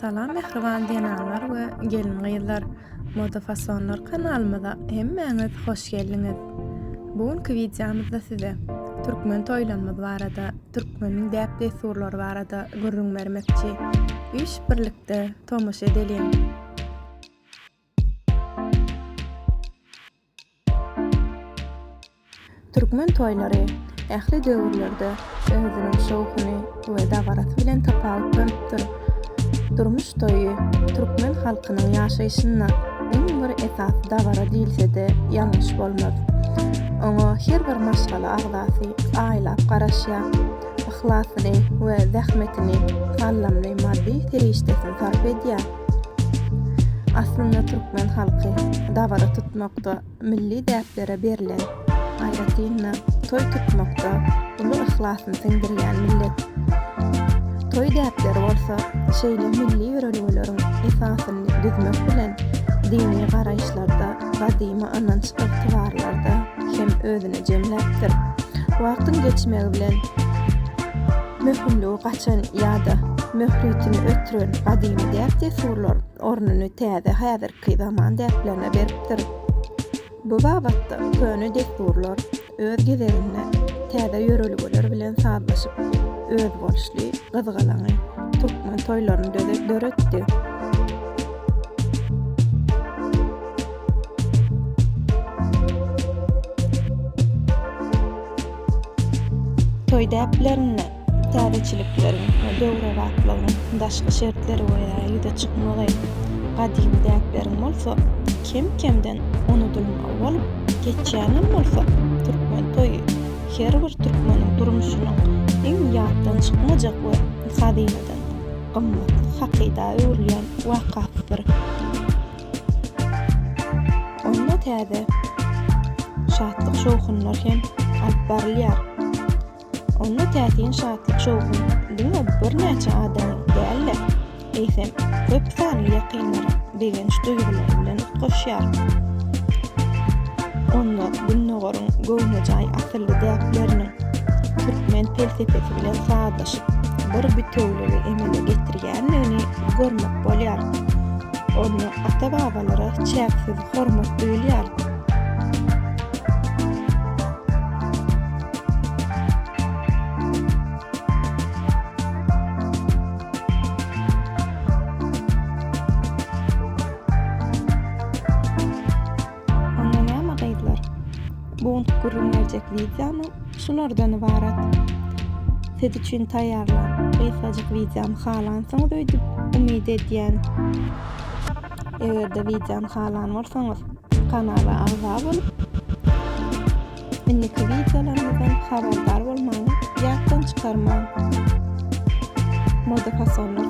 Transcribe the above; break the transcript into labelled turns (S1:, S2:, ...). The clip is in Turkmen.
S1: Salam mähriban zenanlar we gelin-gyzlar! Moda fasonlar kanalymyza hemmäňiz hoş geldiňiz! Bu günki wideomyzda size türkmen toýlarymyz barada, türkmeniň däp-dessurlary barada gürrüň bermekçi. Üýşüp birlikde tomaşa edeliň! Türkmen toýlary ähli döwürlerde özüniň şowhuny we dabarasy bilen tapawutlanypdyr. Durmuş toýy türkmen halkynyň ýaşaýşynda iň bir esasy dabara diýilse-de ýalňyş bolmaz. Oňa her bir maşgala agzasy aýlap garaşýar, yhlasyny we zähmetini, sallamly maddy serişdesini sarp edýär. Aslynda türkmen halky dabara tutmakda milli däplere berlen, aýratyn-da, toý tutmakda uly yhlasyny siňdirýän millet. Toý däpleri bolsa şeýle milli ýörelgeleriň esasyny düzmek bilen, dini garaýyşlarda, gadymy ynanç-ygtybarlarda hem özüne jemläpdir. Wagtyň geçmegi bilen möhümligi gaçan ýa-da möhritini ötüren gadymy däp-dessurlar ornuny täze häzirki zaman däplerine beripdir. Bu babatda köne dessurlar öz gezeginde täze ýörelgeler bilen sazlaşyp, özboluşly gyzgalaňy, türkmen toýlaryny döretdi. Toý däplerinde täzeçilikleriň we döwrebaplygyň daşky şertlere görä ýüze çykmagy, gadymy däpleriň bolsa kem-kemden unudylmagy bolup geçýänem bolsa, türkmen toýy her bir türkmeniň durmuşynyň iň ýatdan çykmajak we hazynadan gymmatly hakyda öwrülýän wakasydyr. Onda täze şatlyk-şowhunlar hem alyp barylýar. Onda täsin şatlyk-şowhun diňe birnäçe adamyň däl-de, eýsem, köp sanly ýakynlaryň begenç duýgulary bilen utgaşýar. Onda Gündogaryň göwnejaý asylly däpleriniň türkmen pelsepesi bilen sazlaşyp, bir bitewüligi emele getirýändigini görmek bolýar. Onda ata-babalara çäksiz hormat duýulýar. Onda näme gyzlar? Bu günki gürrüň berjek wideomam şulardan ybarat. Siz üçin taýýarlan gysgajyk wideomy halansyňyz öýdüp umyt edýän. Eger-de wideony halan bolsaňyz, kanala agza bolup, indiki wideolarymyzdan habardar bolmany ýatdan çykarmaň. Moda fasonlar.